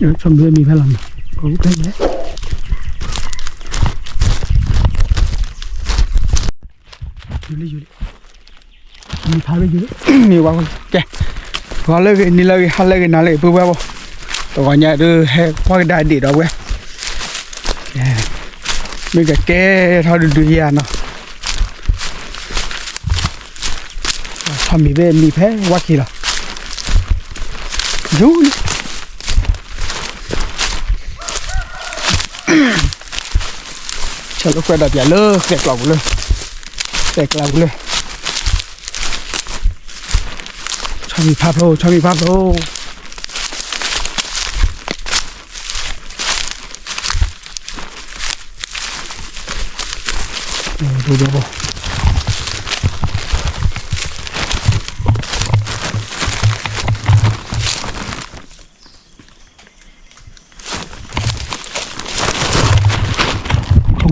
ဆီၣ်မံၤဝဲမံၤဖဲလီၤမး, ဖဲလဲၣ်, ယူၤလံ ယူၤလံ, မံၤဖးလၢယူၤလံ, မ့ၢ်ဝဲ, ကဲ, ဂီၤလၢဂ့ၤ နံၤလၢဂ့ၤ ဟါလၢဂ့ၤ နၤလၢဂ့ၤ ပုၢ်ဝဲၢ်ဖိ, တဂီၤညါဒုး ဟဲကွၢ်ကဒါဒံးဒီးဝဲ, မ့ၢ်ကကဲထီၣ်ဒုးဒုးယၤနီၤ, ဆီၣ်မံၤဘ့ၣ်မံၤဖဲဝါခံလီၤ, ယူၤလံ ဆဲးလၢကွဲးဒီးပၠးလၢသဲးကျီပူၤလၢ, သဲးကျီပူၤလၢ, ဆီၣ်မံၤဖးဖျိ ဆီၣ်မံၤဖးဖျိ, ဒိၣ်ဒိၣ်ဘိ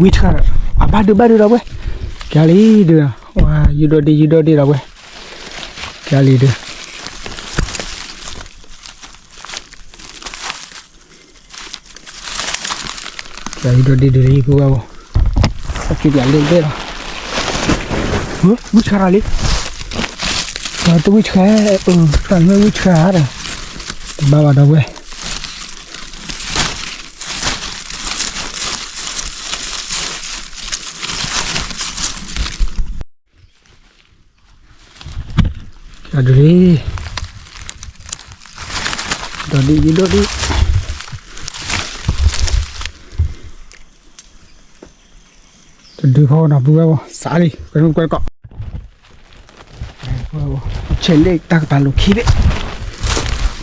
ဝံဆှါဒီး အဘၣ်ဒုးဘၣ်ဒုးဒီးဝဲ, ကလံၤဒုး, ဝါ ယုၢ်ဒိၣ်ဒ့ ယုၢ်ဒိၣ်ဒ့ဒီးဝဲ, ကလံၤဒုး, ကလံၤဒိၣ်ဒ့ဒုးလံ ပုၢ်ဝဲၢ်ဖိ, အက့ၤပၠးလ့ဘ့ၣ်လီၤ, ဝံဆှါလံ, တဝံဆှါ, အမ့ၢ်ဝံဆှါဒီး, တဘၣ်ဘၣ်ဒီးဝဲ ကဒုးလံ, ဒိၣ်ဒ့ ယုၢ်ဒိၣ်ဒ့, တဒုးဖီနီၤ ပုၢ်ဝဲၢ်ဖိ စးလံ ကွဲးကွဲးတကီး, ဆဲးလ့တၢ်ကပၤလိာ်ခံဘ့ၣ်,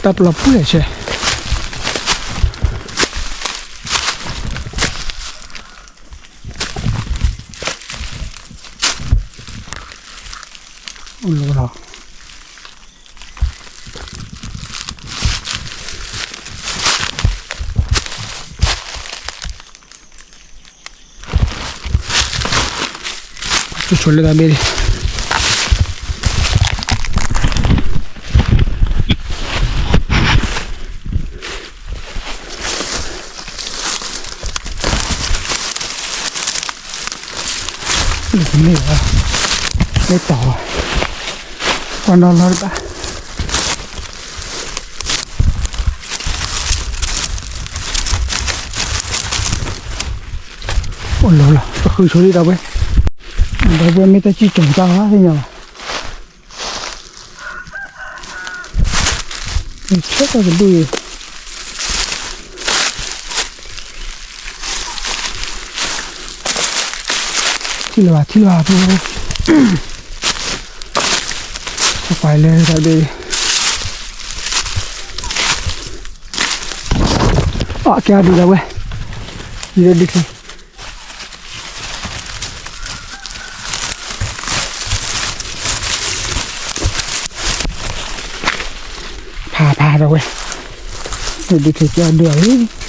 တၢ်ပျီပှဲၤဆဲး အိၣ်လီၤလီၤ, ဆိဆိလၢတၢ်ဘ့ၣ်န့ၣ် မ့ၢ်, မ့ၢ်တီၤ, ကွၢ်နီၣ်လီၤတဘၣ်, အိၣ်လီၤလီၤ ပဃုဆိလံဒီပုၢ်ဝဲၢ်, ဒီပုၢ်ဝဲၢ်မ့ၢ်တၢ်စံၣ်ကီၤတၢ်ဘၣ်သ့ၣ်ညါဘၣ် ဆဲးတၢ်ကဒိၣ်အံၤ, ထံၣ်လၢၤဘၣ် ထံၣ်လၢၤဘၣ် ဖိ, ပှၤလၢတၢ်ဒ့ၣ်, အကဲအဒုးဒီပုၢ်ဝဲၢ်, ယဒုးဒုးချ့ ဖးဖးဒီပုၢ်ဝဲၢ်, ဒုးဒုးချ့ကဲအဒုးအီၤလံ,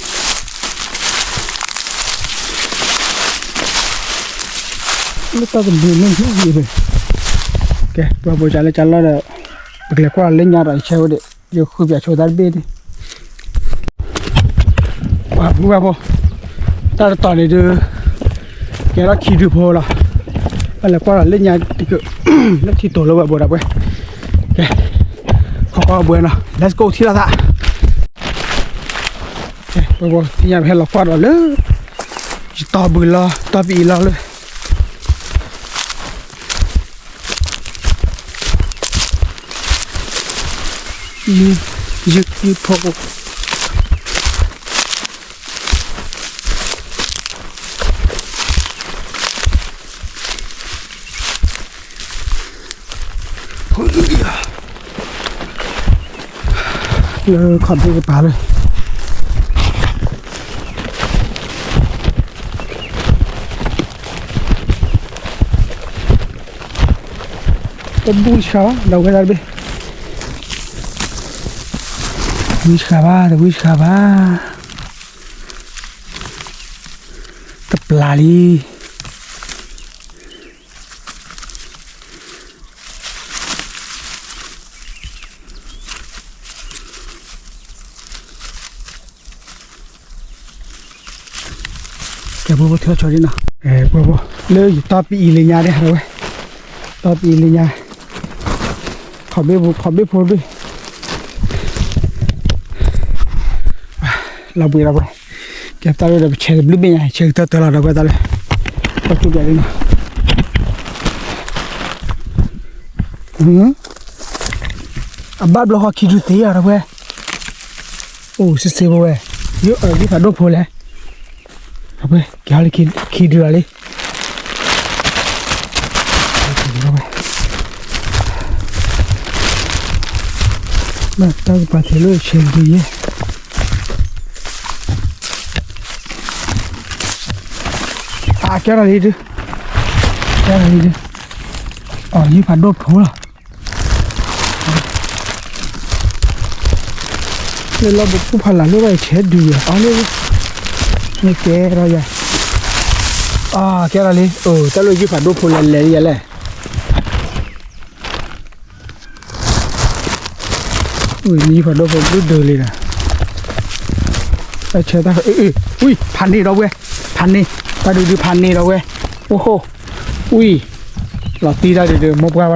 လၢတၢ်တဒုးမ့ၢ်ဟံၣ်ယံၤ, ကဲ ပှၤဘိးကၠးလၢကၠးလီၢ်ဒီး, ပကလဲၤကွၢ်လၢညါဒီးယဆဲးဝဲဒၣ်, ယဃုပၠးဆိတၢ်တဘ့ၣ်န့ၣ် ပှၤပုၢ်ဝဲၢ်ဖိ, တၢ်တတီၤန့ၣ်ဒုး, ကဲထီၣ်ခံဒုဖိလီၤ, ပလဲၤကွၢ်ဒီးလၢညါတက့ၢ်, လၢထံတိၤလၢဝဲဘိးဒီပုၢ်ဝဲၢ်, ကဲ, ခီကီဘှဲနီၤ let's go ထံၣ်လိာ်သး, ကဲ ပှၤဘိးသ့ၣ်ညါပဟဲလီၤကွၢ်ဒီးလၢ, ယတီၢ်ဘုလီၤ တီၢ်ပအံၤလီၤလၢ ယုၢ်ယုၢ်ယုၢ်ဖိ လၢခီၣ်ဒ့ကပၤလၢ တဘူၣ်ဆှါဘၣ် ဒီပုၢ်ဝဲၢ်သ့ၣ်တဘ့ၣ်, ဘူၣ်ဆှါဘၣ် တဘူၣ်ဆှါဘၣ်, တပျၢ်လံ. ပှၤထီၣ်ဆီဒ်နီၤ, ပှၤဖိ လၢယတီပအံၤလၢညါဒ်ဝဲ, တီပအံၤလၢညါ, ခီၣ်ဘ့ၣ်ဖိ ခီၣ်ဘ့ၣ်ဖိဒ် လီၤဘှံးလီၤဘှံး, ကဲတၢ်လၢဒီးပဆဲးတဘျုးဘ့ၣ်ညါ ဆဲးကတၢၢ်တၢၢ်လီၤဒီးပဝဲတၢ်လၢ ပှၤကၠူၣ်ဘၣ်လံနီၤ, အဘၣ်ဘျီဃီခံဒုသ့အီၤဒီးပဝဲ, အိၣ်စ့စ့ပဝဲ, ယုၢ်ဖးဒိၣ်ဖိလဲၣ်, အဝဲကဲဟီလၢခံဒုလီၤလံ ဘၣ်တၢ်ကပၤသ့ၣ်လၢဆဲးဒုယဲ, အကဲထီၣ်လံဒု, ကဲထီၣ်လံဒု, အီၤယုၢ်ဖးဒိၣ်ဖိလီၤ လၢလီၢ်ပူၤဖးလၢ်လၢဘၣ်ဆဲးဒုးယၤအီၤလၢ, မ့ၢ်ကဲထီၣ်ယၤ, အကဲထီၣ်လံ, အိၣ်တၢ်လၢယုၢ်ဖးဒိၣ်ဖိလဲၤလဲၤလံယၤလဲၣ်, ယုၢ်ဖးဒိၣ်ဖိဒုဒုလံဒီး, ဆဲးတၢ်, ဝံၤဖးန့ၢ်ဒီးဝဲ, ဖးန့ၢ်, တၢ်ဒုးဒုးဖးန့ၢ်ဒီးဝဲ, အိၣ်ဟိ, ဝံၤ, လီၤတံၢ်တၢ်ဒုးဒုး မိၢ်ပှၢ်ဘၣ်ဒီး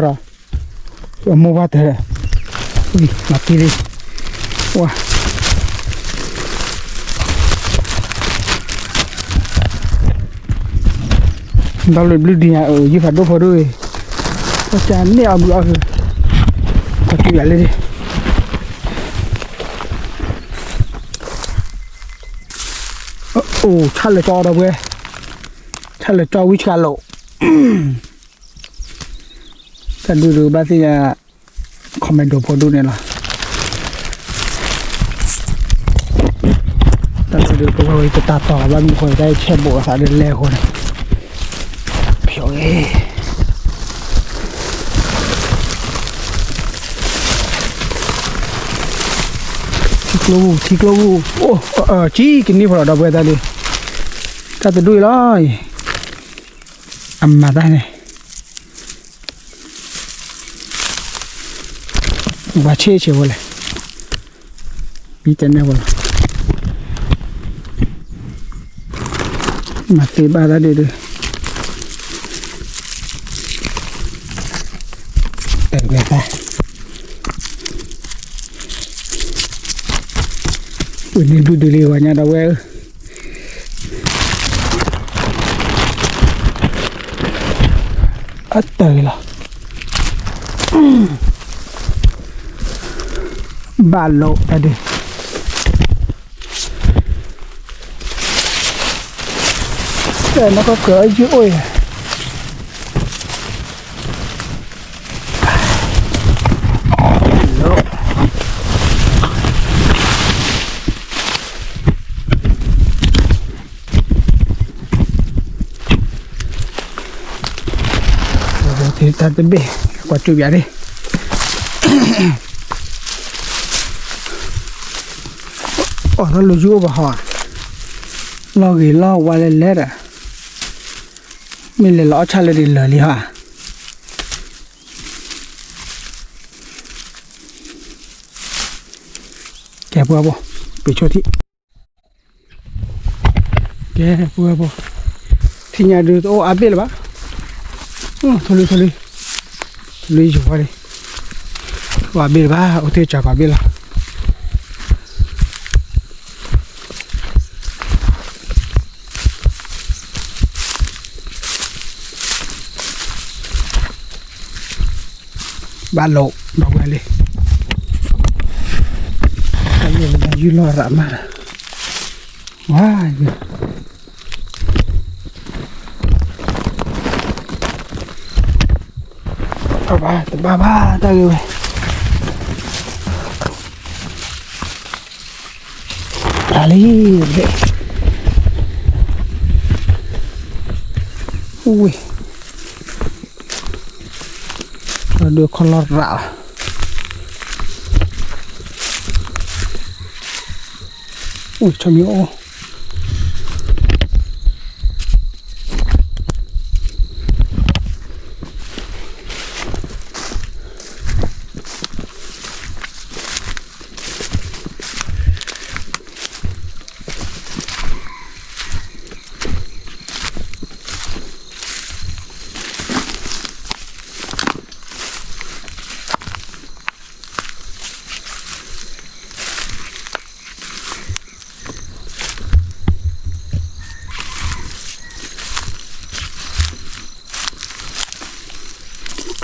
အမိၢ်ဘၣ်တၢ်, ဝံၤ လီၤတံၢ်လံ, ဝါ, ဒီးလၢဘျုးဒံးညါ ယုၢ်ဖးဒိၣ်ဖိဒိၣ်, ကန့ၢ်အီၤဘျုးအီၤ, ကတူၢ်ယၤလၢဒ်, အိၣ် ဆၣ်လၢကၠီဒီးဝဲ, ဆၣ်လၢကၠီဝံၣ်ဆှးလိာ် တၢ်ဒုးဒုးဘၣ်သ့ၣ်ညါ ခီမဲဒိးဖိဒိၣ်န့ၣ်လီၤ, တၢ်ဒုးဒုးပဝဲဝဲတတၢ်တီၢ်ဘၣ်မုၢ်ဃီ တၢ်ဆဲးဘိးအသးဒုးလဲၤအဃိန့ၣ်, ဖျိးဂ့ၤ ထံကျိပူၤ ထံကျိပူၤ, အိၣ်, ကံကနံၣ်ဖီလီၤဒီးပဝဲတၢ်လံ, တၢ်တဒူၣ်အံၤလီၤ, အမၤတၢ်န့ၣ် ဝါဆ့ဆ့ဝဲလဲၣ်, မံတနဲၣ်ဝဲလီၤ, မၤသ့ဘၣ်တၢ်ဒုးဒုး, တၢ်ဝဲတၢ် ဝံၤန့ၣ်ဒုးဒုးလံဝဲညါဒီးဝဲဧၢ, အတၢ်လီၤ, ဘၣ်လိာ်တၢ်ဒုး, တဲနီၢ်ကီၢ်ကၢၤအယုၢ်အိၣ်ယဲၢ် တၢ်တဘ့ၣ် ကွၢ်ကၠူၣ်ပၠးဒၣ်, အိၣ်ထီၣ်လၢယိၣ်ဘၣ်ဟီ, လီၢ်ဂ့ၤလီၢ်ဝါလဲၤလဲၤဒီး, မ့ၢ်လဲၤလီၤအီၣ်ဆၣ်လၢဒ်လၢာ်လံဟီ, ကဲပှၤဘိ, ပဆိထံၣ် ကဲပှၤဘိ, ထံၣ်ညါဒုးတအိၣ်အါဘ့ၣ်လၢၤဘၣ်, ထိၣ်လွံၢ်ထိၣ်လွံၢ်, ထိၣ်လွံၢ်ယိၤဝါလံ, အိၣ်အါဘ့ၣ်လၢၤဘၣ် အိၣ်တ့ၢ်ကၢ်ကီဘ့ၣ်လီၤ. ဘၣ်လိာ်ဒီးဝဲလံ, တၢ်ယုၢ်လီၤရၤမးဒီး, ဝါ, တဘၣ်ဘၣ်တၢ်ဂ့ၢ်ဝဲ တၢ်လံ, ဝ့ၢ်, ဒုးခီလီၤရးလီၤ, အိၣ်ဆိမံအိၣ်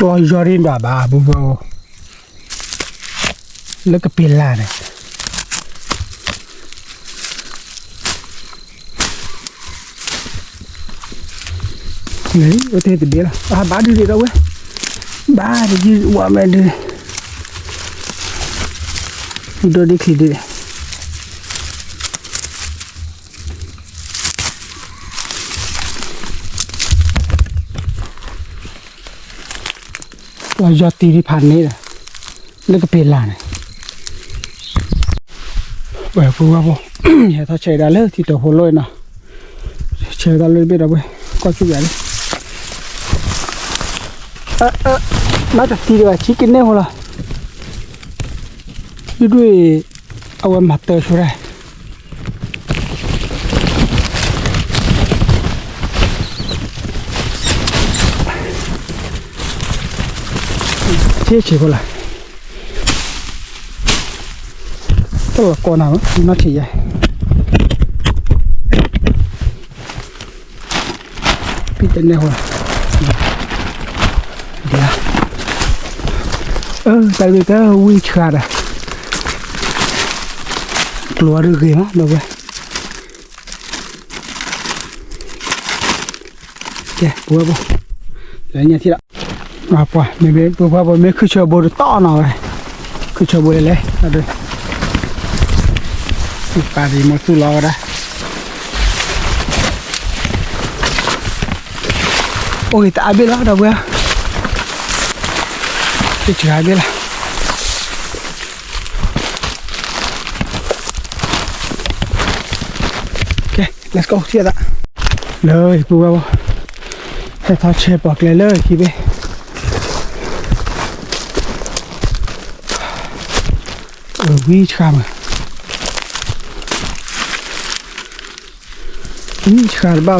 ကျီယီၤရ့ၣ်ဒွးဘၣ် ပူၤပူၤ လၢကပ့ၤလၢ်န့ၣ် န့ၣ် အိၣ်တ့ၢ်တဘ့ၣ်လီၤ အဘၣ်ဒုးဒံးဒီးဝဲ ဘၣ်တယုၢ်ဝဲမဲာ်ဒုး ဒိၣ်ဒံးချံဒုး ပှၤယီၤတံၤဒံးဖးန့ၣ်ဒီး လၢကပ့ၤလၢ်န့ၣ် ပှၤပူၤဝဲဖိ ဟဲထီၣ်ဆဲးဒၣ်လၢထံတီၤဖိလိၣ်နီၤ ဆဲးဒၣ်လၢတဘ့ၣ်ဒီးပှဲၤ ကွၢ်ဆူၣ်ယၤလံ မ့ၢ်တသံဒံးဘၣ် ဆံကန့ၢ်ဖိလီၤ ဒုၣ်ဒွဲၣ် အဝဲမၤတၢ်ဆိဒၣ် ဆံးဆံးဖိလီၤ တၢ်လီၤကီနၤ နီၢ်ဆံးယဲ ပံတနဲၣ်ဟိ ဒ် တၢ်တဘ့ၣ်တဝံၣ်ဆှါဒီး ကျိၤအါဒုးဂ့ၤမး ဒီပုၢ်ဝဲၢ် ကဲ ပဝဲပူၤ လၢညါထံၣ်လီၤ ပှၤ မ့မ့ၢ်ပှၤပှၤမ့ၢ်ခုၣ်ဆၢဘိတတီၢ်နီၤဝဲ ခုၣ်ဆၢဘိလဲၤလဲၤ ပာ်ဒံးမိၢ်သူၣ်လီၤဝဲဒၣ် အိၣ်ဂ့ၤတအါဘ့ၣ်လီၤ ဒီပုၢ်ဝဲၢ် တစှၤဘ့ၣ်လီၤ ကဲ let's go ထံၣ်သး လၢပုၢ်ဝဲၢ် ဟဲထီၣ်ဆဲးပိာ်ကျဲလၢခံဘ့ၣ် ဝံဆှါမး ဝံဆှါတဘၣ်ဘၣ်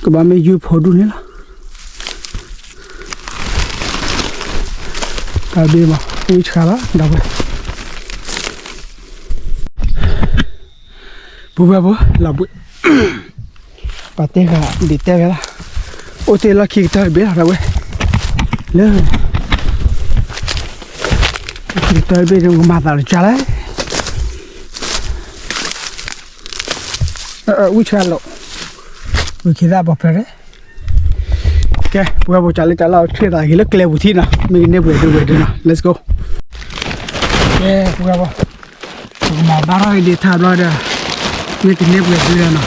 ကဘၣ်မ့ၢ်ယုၢ်ဖိဒူၣ်န့ၣ်လီၤ တၢ်ဘ့ၣ်မး ဝံဆှါလီၤ ဒီပုၢ်ဝဲၢ် ပုၢ်ဝဲၢ်ဖိ လီၤဘှံး ပှၤတဲဃာ်ဒံးတဲဝဲလီၤ အိၣ်တ့ၢ်လီၢ်ခံကတၢၢ်တဘ့ၣ်လီၤ ဒီပုၢ်ဝဲၢ် လၢ ခံကတၢၢ်တဘ့ၣ်န့ၣ် ပကမၤသးလီၤကၢ်လဲၣ် ဝံဆှါလီၤ ဝံခ့သၣ်ပှၤဖဲရဲၣ် ကဲ ပဝဲပကစးလၢကလီၢ်ဆ့ၣ်သးက့ၤလၢကျဲပူၤထံၣ်နီၤ မ့ၢ်ကန့ၢ်ပှဲၤဒုးဝဲဒုးနီၤ let's go ကဲ ပဝဲပ ပကမၤဘၣ်ထီၣ်က့ၤဒံးထါဘျီဒီး မ့ၢ်ကန့ၢ်ပှဲၤဒုးဒီးနီၤ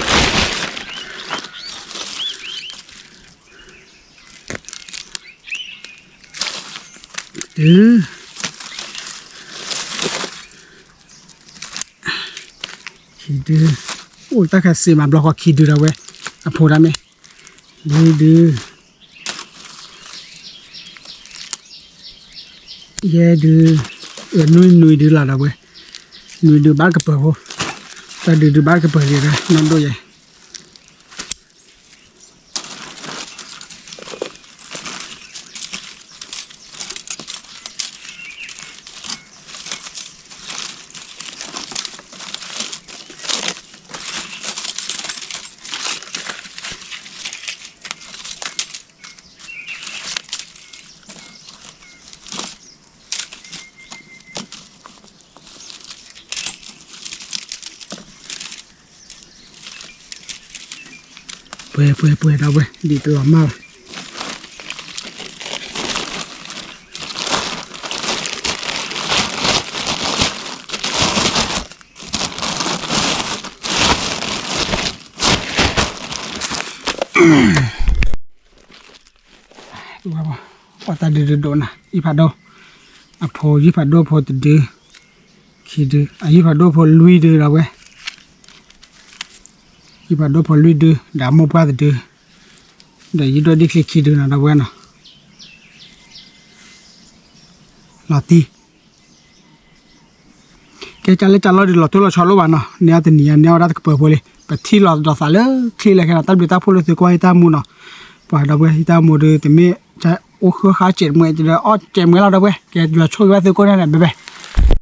တုၤ ခံဒု အိၣ်တၢ်ခါစံးမးဘျီဃီခံဒုဒီးဝဲ အဖိဒၣ်မ့ၢ် လွံၢ်ဒု ယဲၢ်ဒု နွံနွံဒုလီၤဒီးဝဲ နွံဒုဘၣ်ကပၢၤဖိ တၢ်ဒုဒုဘၣ်ကပၢၤက့ၤဒီး နီၢ်ဒိၣ်ယဲ ပှဲၤပှဲၤပှဲၤဒီးဝဲ ဒ်တလီၤမၢ်ဘၣ် ပှၤတၢ်ဒုးဒုးဒိးနၤ ယုၢ်ဖးဒိၣ် အဖိ ယုၢ်ဖးဒိၣ်ဖိတဒု ခံဒု အယုၢ်ဖးဒိၣ်ဖိလွံၢ်ဒုဒီးဝဲ ယုၢ်ဖးဒိၣ်ဖိလွံၢ်ဒု ဒီးအမိၢ်ပှၢ်တဒု ဒီးယုၢ်ဒိၣ်ဒံၣ်ချံခံဒုနီၤ ဒီးဝဲနီၤ လီၤတံၢ် ကဲ ကၢ်လၢကၢ်လီၢ်ဒုးလီၤတိၢ်လီၤဆီလိာ်ဘၣ်နီၤ န့ၢ်အီၤတနံၤညါ န့ၢ်အီၤဝဲဒၣ်တကပၤဖိလံ ပထံၣ်လီၤဒီးသးလၢချံလၢခဲနီၤ တၢ်ဘျုးတၢ်ဖှိၣ်လၢသုကွၢ်ယတၢ်မူနီၤ ပှၤဒီးဝဲ ယတၢ်မူဒုး တမ့ၢ် အိၣ်ဃၢဃာ်စဲးမွဲ ဒီးအီၣ်စဲးမွဲလီၤဒီးဝဲ ကဲယွၤဆိၣ်ဂ့ၤဘၣ်သုကိးဂၤဒဲး bye bye